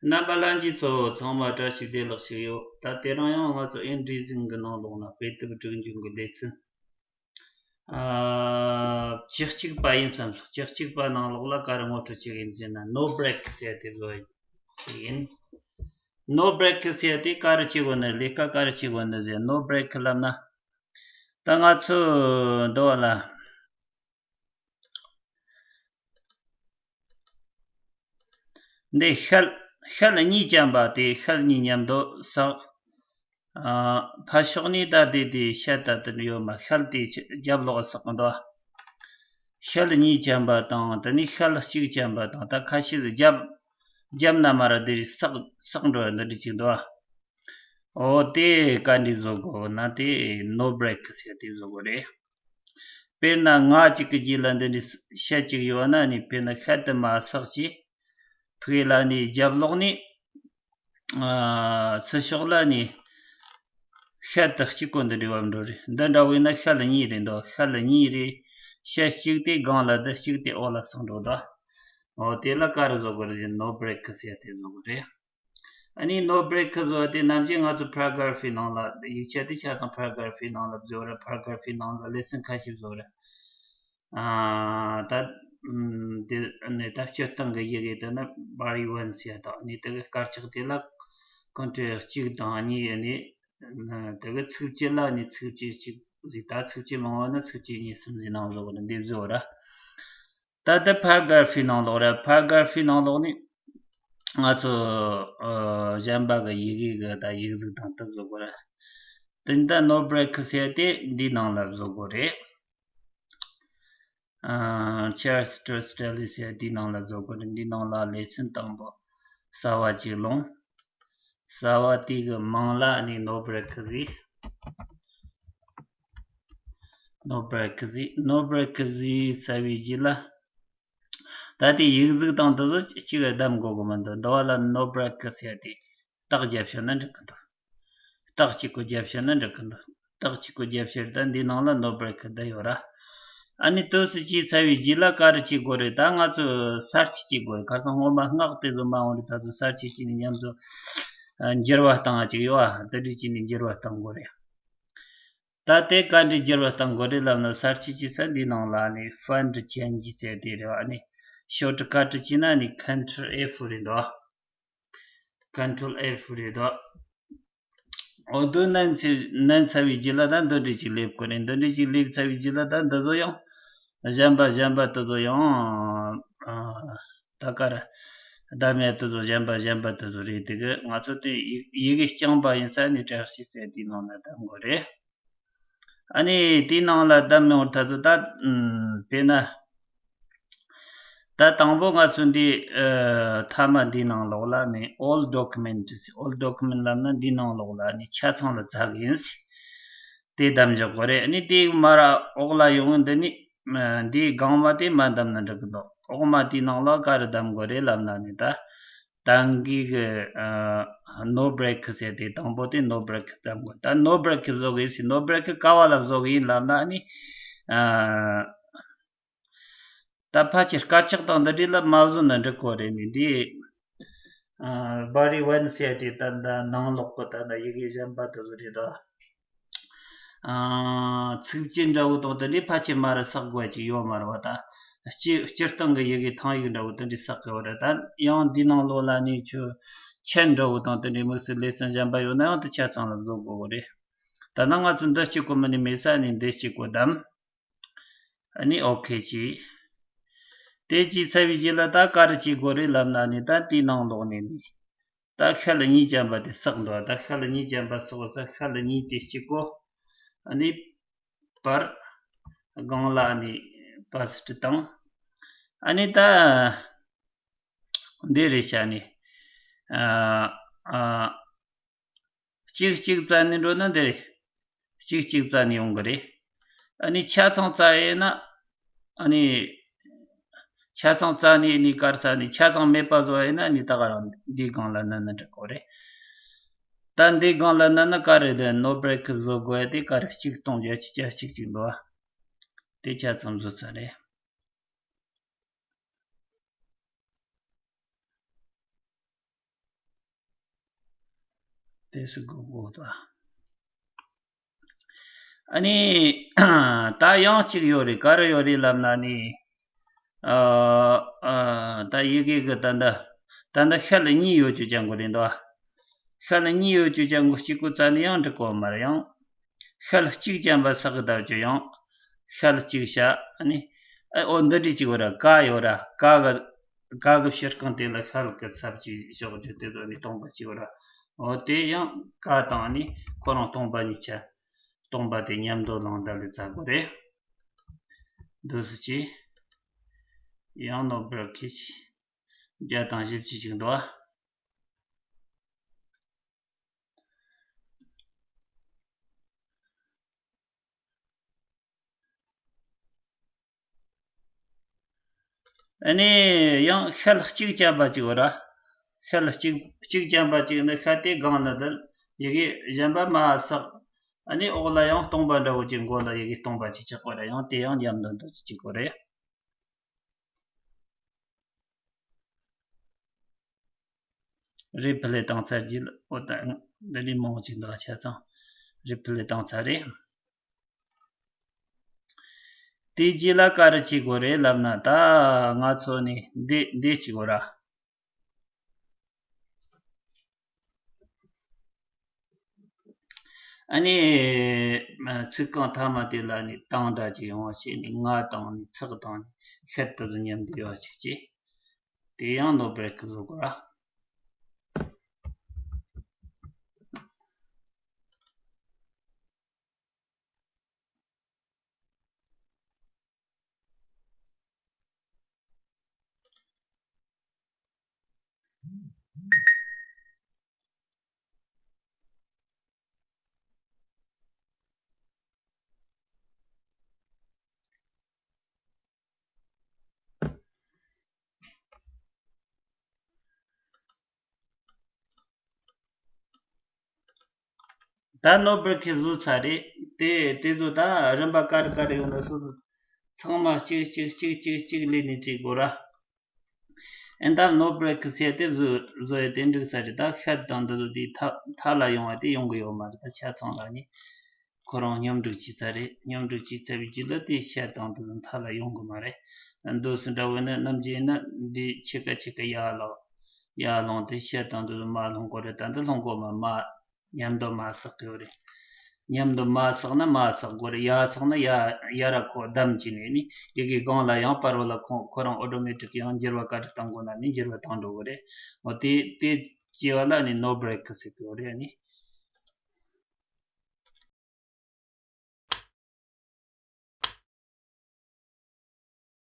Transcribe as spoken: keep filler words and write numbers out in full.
རྣམ་པ་ལྷན་རྒྱས་ཚོ་ཚང་མ་བཀྲ་ཤིས་བདེ་ལེགས་ཞུ་ཡོད། ད་དེ་རིང་ཡང་ང་ཚོ་ཨིན་ཌི་རི་ཛིང་གི་ནང་ལོགས་ན་དཔེ་དེབ་སྒྲིག་འཇུག་གི་ལེ་ཚན། ཨ། བཅུ་གཅིག་པ་ཡིན་བསམ་སོང་། བཅུ་གཅིག་པ་ནང་ལོགས་ལ་ག་རེ་ངོ་སྤྲོད་བྱེད་ཀྱི་ཡིན་ཟེར་ན། ནོ་བྷེ་རེག་ཟེར་དེ་བཟོ་ཡིན། ནོ་བྷེ་རེག་ཟེར་དེ་ག་རེ་བྱེད་དགོས་ན། ལས་ཀ་ག་རེ་བྱེད་དགོས་ན་ཟེར། ནོ་བྷེ་རེག་ལབ་ན། ད་ང་ཚོ་འདི་བ་ལ། འདི་ཤལ། ཤལ་གཉིས་ཅན་པ་དེ། ཤལ་གཉིས་མཉམ་དུ་བསགས། ཨ། ཕར་ཕྱོགས་ནས་ད་དེ་དེ་ཤལ་ད་དེ་ཡོད་མ། ཤལ་དེ་རྒྱབ་ལོགས་བསགས་འདུག། ཤལ་གཉིས་ཅན་པ་དང་། དེ་ནས་ཤལ་གཅིག་ཅན་པ་དང་། ད་ཁ་ཤས་རྒྱབ། རྒྱབ་ན་མར་དེ་བསགས་བསགས་འགྲོ་བ་འདི་འདྲ་ཅིག་འདུག། འོ་དེ་ག་འདྲ་བཟོ་དགོས་ན། དེ་ནོ་བྷེ་རེག་ཟེར་དེ་བཟོ་དགོས་རེད། དཔེར་ན་ང་གཅིག་གི་རྗེས་ལ་འདི་འདྲའི་ཤལ་གཅིག་ཡོད་ན་ནི། དཔེར་ན་ཤལ་དེ་མར་བསགས་བྱས། ཕུག་ལ་ནི་རྒྱབ་ལོགས་ནས། ཨ། ཚུར་ཕྱོགས་ལ་ནི་ཤལ་དེ་གཅིག་པོ་འདི་འདྲ་བབས་འགྲོ་རེད། འདི་འདྲ་བས་ན་ཤལ་གཉིས་རེད་འདུག། ཤལ་གཉིས་རེད། ཤལ་གཅིག་དེ་སྒང་ལ། དེ་གཅིག་དེ་འོག་ལ་བསགས་འགྲོ་འདུག། འོ་དེ་ལ་ག་རེ་བཟོ་དགོས་རེད། ནོ་བྷེ་རེག་ཟེར་དེ་བཟོ་དགོས་རེད། ཨ་ནི་ནོ་བྷེ་རེག་བཟོ་བ་དེ་ནམ་རྒྱུན་ང་ཚོ་པ་ར་གྷ་ར་ཕི་ནང་ལ། ཡིག་ཆ་དེ་ཆ་ཚང་པ་ར་གྷ་ར་ཕི་ནང་ལ་བཟོ་ར། པ་ར་གྷ་ར་ཕི་ནང་ལ་ལེ་ཚན་ཁ་ཤས་བཟོ་ར། ཨ། ད་ཨམ། དེ་ནས་ད་སྤྱིར་བཏང་གི་ཡི་གེ་དེ་ནི་བྷོ་ཌི་ཝན་ཟེར་ཡ་དང་། ཨ་ནི་དེ་གི་དཀར་ཆག་དེ་ལ་ཀོན་ཊོལ་གཅིག་དང་གཉིས། ཨ་ནི་དེ་གི་ཚིགས་བཅད་ལ་ནི་ཚིགས་བཅད་གཅིག་ཟིག། ད་ཚིགས་བཅད་མང་བ་ན་ཚིགས་བཅད་གཉིས་གསུམ་ཟིག་ནང་བཟོ་དགོས་རེད། འདི་བཟོ་ར། ད་ལྟ་པ་ར་གྷ་ར་ཕི་ནང་ལོགས་རེད། པ་ར་གྷ་ར་ཕི་ནང་ལོགས་ནས་ང་ཚོ། ཨ། གཞན་པ་གི་ཡི་གེ་གི་ད་ཡིག་གཟུགས་དང་དེ་བཟོ་དགོས་རེད། དེ་ད་ནོ་བྷེ་རེག་ཟེར་དེ་འདི་ནང་ལ་བཟོ་དགོས་རེད། ཨ། ཆར་སི་ཊོ་རི་ཊེ་ལི་ཟེར་དེ་ནང་ལ་བཟོ་དགོས་རེད། འདི་ནང་ལ་ལེ་ཚན་དང་པོ་གསར་བ་ཅིག་ལོངས། གསར་བ་དེ་གི་མིང་ལ་ནི་ནོ་བྷེ་རེག་ཟེར། ནོ་བྷེ་རེག་ཟེར། ནོ་བྷེ་རེག་ཟེར་ཚར་བའི་རྗེས་ལ། ད་དེ་ཡིག་གཟུགས་དང་དེ་ཚོ་གཅིག་གདམ་དགོས་གི་མི་འདུག། འདི་བ་ལ་ནོ་བྷེ་རེག་ཟེར་དེ་རྟགས་བརྒྱབ་བཞག་ན་འགྲིག་གི་འདུག། རྟགས་གཅིག་པོ་བརྒྱབ་བཞག་ན་འགྲིག་གི་འདུག། རྟགས་གཅིག་པོ་བརྒྱབ་བཞག། ད་འདི་ནང་ལ་ནོ་བྷེ་རེག་བསྡད་ཡོད་ར། ཨ་ནི་དུས་སུ་བྱས་ཚར་བའི་རྗེས་ལ་ག་རེ་བྱེད་དགོས་རེད། ད་ང་ཚོས་གསར་བཅོས་བྱེད་དགོས་རེད། ཁ་སང་སྔོན་མ་སྔགས་དེ་ཚོ་མ་འོང་རེད། ད་ཚོ་གསར་བཅོས་བྱས་ནས་མཉམ་དུ། ཨ། འགྱུར་བ་བཏང་བ་ཅིག་ཡོད་པ། དེ་འདྲ་བྱས་ནས་འགྱུར་བ་གཏང་དགོས་རེད། ད་དེ་ག་འདྲའི་འགྱུར་བ་གཏང་དགོས་རེད་ལབ་ན། གསར་བཅོས་བྱེད་ས་འདི་ནང་ལ་ནི་ཕོན་ཊི་ཆེན་ཇི་ཟེར་དེ་རེད་པ། ཨ་ནི་ཤོག་གྲུ་ཀ་ཊི་བྱས་ན་ནི་ཀོན་ཊོལ་ཨེཕ་རེད་འདུག། ཀོན་ཊོལ་ཨེཕ་རེད་འདུག། འོ་དེ་མནན་ཚེ། མནན་ཚར་བའི་རྗེས་ལ་ད་འདི་འདྲ་ཅིག་སླེབས་དགོས་རེད། འདི་འདྲ་ཅིག་སླེབས་ཚར་བའི་རྗེས་ལ་ད་འདི་ཚོ་ཡང་གཞན་པ་གཞན་པ་དེ་ཚོ་ཡང་། ཨ། ད་ག་རེ་གདམ་ཡ་དེ་ཚོ་གཞན་པ་གཞན་པ་དེ་ཚོ་རེད། དེ་གི་ང་ཚོ་དེ་ཡི་ཡི་གེ་རྐྱང་པ་ཡིན་ས་ནི་བཀྲ་ཤིས་ཟེར་དེའི་ནང་ལ་གདམ་དགོས་རེད། ཨ་ནི་དེའི་ནང་ལ་གདམ་ཡོང་ད་ཚོ་ད། ཨམ། དཔེར་ན། ད་དང་པོ་ང་ཚོ་འདི། ཨ། མཐའ་མ་འདིའི་ནང་ལོགས་ལ་ནི་ཨོལ་ཌོ་ཀུ་མེན་ཊི་ཟེར། ཨོལ་ཌོ་ཀུ་མེན་ཊི་ལབ་ན་འདིའི་ནང་ལོགས་ལ་ནི་ཆ་ཚང་ལ་བཙལ་གི་ཡིན་ཟེར། དེ་གདམ་འཇོག་དགོས་རེད། ཨ་ནི་དེ་མར་འོག་ལ་ཡོང་། འདི་ནི། ཨ། འདིའི་སྒང་མ་དེ་མ་གདམ་ན་འགྲིག་གི་འདུག། འོག་མ་དེའི་ནང་ལ་ག་རེ་གདམ་དགོས་རེད་ལབ་ན་ནི། ད་ད་གིན་གི། ཨ། ནོ་བྷེ་རེག་ཟེར་དེ། དང་པོ་དེ་ནོ་བྷེ་རེག་གདམ་དགོས། ད་ནོ་བྷེ་རེག་བཟོ་གི་ཡིན་ཟེར། ནོ་བྷེ་རེག་ག་བ་ལ་བཟོ་གི་ཡིན་ལབ་ན་ནི། ཨ། ད་ཕལ་ཆེར་དཀར་ཆག་དང་འདི་འདྲ་ལ་མ་བཟོས་ན་འགྲིག་གི་རེད། ནི་འདི། ཨ། བྷོ་ཌི་ཝན་ཟེར་དེ་ད་ད་ནང་ལོགས་གི་ད་ད་ཡི་གེ་གཞན་པ་དེ་ཚོ་རེད་ད། ཨ། ཚིགས་བཅད་འདྲ་བོ་དང་དེ་འདྲའི་ཕལ་ཆེར་མར་བསགས་དགོས་ཀྱི་ཡོད་མ་རེད་པ། ད་སྤྱི་སྤྱིར་བཏང་གི་ཡི་གེ་ཐང་ཡིག་འདྲ་བོ་དེ་འདྲའི་བསགས་དགོས་རེད། ད་ཡང་འདི་ནང་ལོགས་ལ་ནི་ཁྱོད་ཆེན་འདྲ་བོ་དང་དེ་འདྲའི་དམིགས་བསལ་ལེ་ཚན་གཞན་པ་ཡོད་ན་ཡང་དེ་ཆ་ཚང་ལ་བཟོ་དགོས་གི་རེད། ད་ནང་ང་ཚོ་འདི་གཅིག་པོ་མིན་ནི་མེད་ས་ནི་འདི་གཅིག་པོ་གདམ། ཨ་ནི་ཨོ་ཁེ་བྱས། དེ་བྱས་ཚར་བའི་རྗེས་ལ་ད་ག་རེ་བྱེད་དགོས་རེད་ལབ་ན་ནི། ད་དེའི་ནང་ལོགས་ནས་ནི། ད་ཤལ་གཉིས་ཅན་པ་དེ་བསགས་འདུག། ད་ཤལ་གཉིས་ཅན་པ་བསགས་ས། ཤལ་གཉིས་དེ་གཅིག་པོ། ཨ་ནི་པར་སྒང་ལ་ཨ་ནི་པ་སི་ཊི་བཏང་། ཨ་ནི་ད་འདི་རེད་བྱས་ནི། ཨ། ཨ། གཅིག་གཅིག་བཙལ་ནས་འགྲོ་ན་འདི་རེད། གཅིག་གཅིག་བཙལ་ནས་ཡོང་གི་རེད། ཨ་ནི་ཆ་ཚང་བཙལ་ཡས་ན། ཨ་ནི་ཆ་ཚང་བཙལ་ནས། ཨ་ནི་ག་རེ་ཟེར་ནི། ཆ་ཚང་མེད་པ་བཟོ་ཡས་ན། ཨ་ནི་ད་ག་རང་འདིའི་སྒང་ལ་མནན་ན་འགྲིག་གི་རེད། ད་འདིའི་སྒང་ལ་མནན་ན་ག་རེ་རེད། ནོ་བྷེ་རེག་བཟོ་དགོས་ཡས་དེ་ག་རེ། གཅིག་སྟོང་བརྒྱད་ཅུ་གྱ་གཅིག་ཅིག་འདུག་པ། དེ་ཆ་ཚང་བཟོས་ཚར་རེད། དེ་སུ་གོ་གོ་ད། ཨ་ནི། ད་ཡང་གཅིག་ཡོད་རེད། ག་རེ་ཡོད་རེད་ལབ་ན་ནི། ཨ། ཨ། ད་ཡི་གེ་གི་ད་ལྟ། ད་ལྟ་ཤད་གཉིས་ཡོད་རྒྱུ་ཅན་གོ་རེད་འདུག་ཤད་གཉིས་ཡོད་རྒྱུ་ཅན་གོ་གཅིག་གོ་ཙ་ནི་ཡང་འགྲིག་གོ་མ་རེད་ཡང་། ཤད་གཅིག་ཅན་པ་ས་གི་ད་རྒྱུ་ཡང་། ཤད་གཅིག་བྱ། ཨ་ནི། ཨ། འོ་འདི་འདྲ་གཅིག་ཡོད་ར། ག་ཡོད་ར། ག་གི། ག་གི་ཕྱིར་རྐང་དེ་ལ་ཤད་གི་ཚབ་གཅིག་ཞོག་རྒྱུ་དེ་ཚོ་ནི་སྟོང་པ་གཅིག་ཡོད་ར། འོ་དེ་ཡང་ག་དང་ནི་ཁོ་རང་སྟོང་པ་གཉིས་ཆ། སྟོང་པ་དེ་མཉམ་དུ་བླངས་ད་ལས་ཙ་གོ་རེད། འདུག་སེ་བྱས། ཡང་ནོ་བེར་ཁེ་ཆི། བརྒྱ་དང་བཞི་བཅུ་ཅིག་འདུག་ཨ། ཨ་ནི། ཡང་ཤད་གཅིག་ཅན་པ་གཅིག་ཡོད་ར། ཤད་གཅིག་གཅིག་ཅན་པ་གཅིག་ནི་ཤད་དེ་སྒང་ལ་དར། ཡི་གེ་གཞན་པ་མ་བསགས། ཨ་ནི་འོག་ལ་ཡང་སྟོང་པ་འདྲ་བོ་ཅིག་མགོ་ལ་ཡི་གེ་སྟོང་པ་ཅིག་ཆགས་པ་རེད། ཡང་དེ་ཡང་མཉམ་དུ་འདུག་གཅིག་གོ་རེད། རི་ཕི་ལེ་བཏང་ཚར་རྗེས་ལ། འོ་ད་འདི་ནས་མང་ཅིག་འདུག་ཆ་ཚང་རི་ཕི་ལེ་བཏང་ཚར་རེད། དེ་རྗེས་ལ་ག་རེ་བྱེད་དགོས་རེད་ལབ་ན། ད་ང་ཚོ་ནི་འདི་འདི་བྱེད་དགོས་ར། ཨ་ནི། ཚིག་རྐང་ཐ་མ་དེ་ལ་ནི་དང་སྒྲ་ཅིག་ཡོང་བ་བྱས་ནས། ང་དང་ནི་ཚག་དང་ནི་ཤད་དེ་ཚོ་མཉམ་དུ་ཡོད་པ་ཅིག་བྱས། དེ་ཡང་ནོ་བེར་ཁེ་བཟོ་དགོས་ར། ད་ནོ་བེར་ཁེ་བཟོས་ཚར་རེད། དེ་དེ་ཚོ་ད་རིམ་པ་ག་རེ་ག་རེ་ཡོད་ན་སོ་སོ་ཚང་མ་གཅིག་གཅིག་གཅིག་གཅིག་གཅིག་ལས་ནས་བྲིས་དགོས་ར། ཨེ་ད་ནོ་བེར་ཁེ་ཟེར་དེ་བཟོ་བཟོ་ཡས་དེ་འགྲིག་ས་རེད། ད་ཤད་དང་འདི་ཚོ་དེ་མཐའ་མཐའ་ལ་ཡོང་བ་དེ་ཡོང་གི་ཡོད་མ་རེད། ད་ཆ་ཚང་ལ་ནི་ཁོ་རང་སྙོམས་སྒྲིག་བྱས་ཚར་རེད། སྙོམས་སྒྲིག་བྱས་ཚར་བའི་རྗེས་ལ་དེ་ཤད་དང་འདི་ཚོ་མཐའ་ལ་ཡོང་གི་མ་རེད། འདུག་སེ་འདྲ་བོ་ནི་ནམ་རྒྱུན་ནི་འདི་ཕྱེད་ཀ་ཕྱེད་ཀ་ཡར་ལོག་ཡར་ལོངས་ཏེ་ཤད་དང་འདི་ཚོ་མར་ལྷུང་གི་རེད། ད་འདི་ལྷུང་གི་མ་མ། མཉམ་དུ་མ་བསགས་ཡོད་རེད། མཉམ་དུ་མ་བསགས་ན་མ་བསགས་དགོས་རེད། ཡར་བསགས་ན་ཡར་ཡར་ར་ཁོ་བསྡམས་བྱས་ནས་ནི་ཡི་གེ་སྒང་ལ་ཡང་བར་བ་ལ་ཁོ་ཁོ་རང་ཨོ་ཏོ་མེ་ཊིག་ཡང་འགྱུར་བ་ག་རེ་བཏང་དགོས་ན་ནི་འགྱུར་བ་བཏང་འགྲོ་གི་རེད། འོ་དེ་དེ་སྐྱེ་བ་ལ་ནི་ནོ་བེར་ཁེ་ཟེར་གི་ཡོད་རེད། ནི་